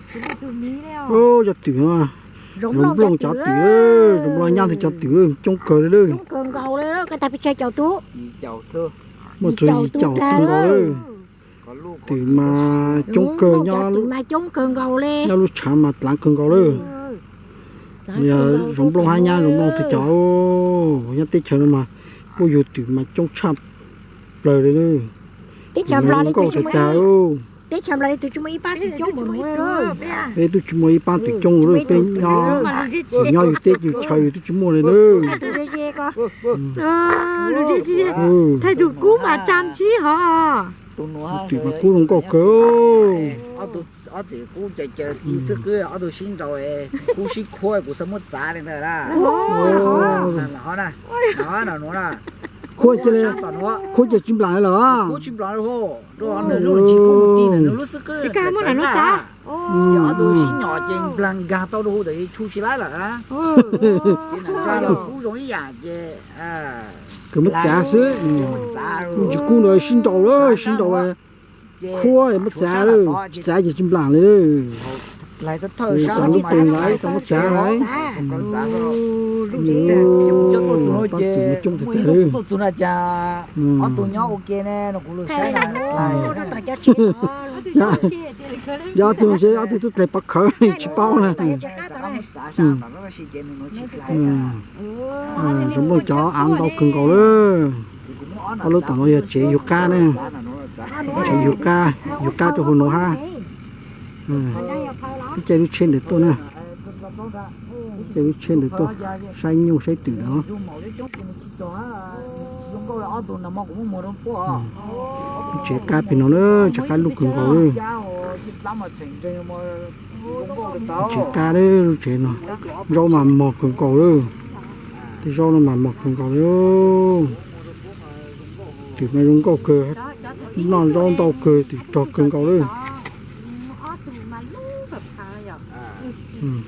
Cov twm no, Zoov Nplooj cov twm, Zoov Nplooj nyab ntawd cov twm coob kawg li. Muaj txog yim caum tus nkaus lawm. Twm mas coob kawg, nyob lub tshav mas dlaav kawg nkaus lawm. Yog Zoov Nplooj hab nyab Zoov Nplooj tug cov, nyob teb chaws no mas kuj yug twm mas coob tshaj plaws li lawm. Twm mas zoo nkauj tag tag. Peb twb tsis muaj ib pab twm coob li, peb nyob, nyob yus teb yus chaw yus twb tsis muaj li lawm. Thaij tus kub mas tsa ntsib hov. Twm mas kub zoo nkauj kawg. Ob txim kub caws caws ti xwb, ob tug sib nraus, kub sib khuab, kuv txhob muab txav li ntawd na. Khuab cia li, khuab ces tsis nplam li lawm. Khuab tsis nplam li, rau nws lub tsis kub ti nws lub xwb qwb. Ces ob tug sib nyom ces nplag nkag tau rau hauv ntawd tshu tsis laib lawm. Ces nws nrog los kub zoo ib yam ces kawg muab txav xwb. Lub tsis kub ntawd sib nraus lawm, sib nraus khuab muab txav lawm, tsis txav ces tsis nplam li lawm. Tau lub tes lawm, tau muab txav lawm. Coob tag tag li. Ob tug nyob ua ke ne, no kuv lug saib na. Yog ob tug, ob tug twb dlais pov khawv tsis paub na. Zoov Nplooj cov av ntau kawg nkaus lawm. Ob lub tom no yog tsev yug qab na. Tsev yug qab, yug qab rau hauv no hab. Peb caij lub tsheb ntawd tuaj na. Peb caij lub tsheb ntawd tuaj saib nyuj saib twm ntawd. Tsev qab pem no na, tsev qab lug kawg nkaus li. Tsev qab lub tsev no, zaub mas mog kawg nkaus li. Tej zaub no mas mog kawg nkaus li. Twm mas zoo nkauj kawg, noj zaub ntau kawg, twm rog kawg nkaus li.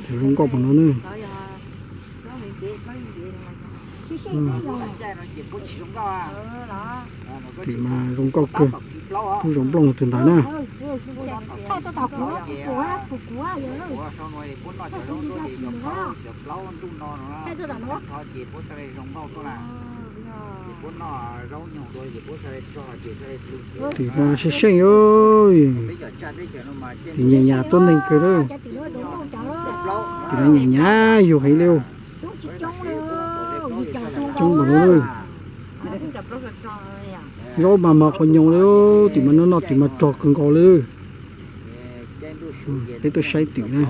Twm zoo nkauj pem no na. Twm mas zoo nkauj kawg, lub Zoov Nplooj tus ntawd na. Twm mas seej seej, twm nyas nyas tuab neeg kawg lawm. Twm nyas nyas yug heev li. Coob npaum no. Zaub mas mog quas nyoos li, twm mas noj noj twm mas rog kawg nkaus li. Peb tuaj saib twm na.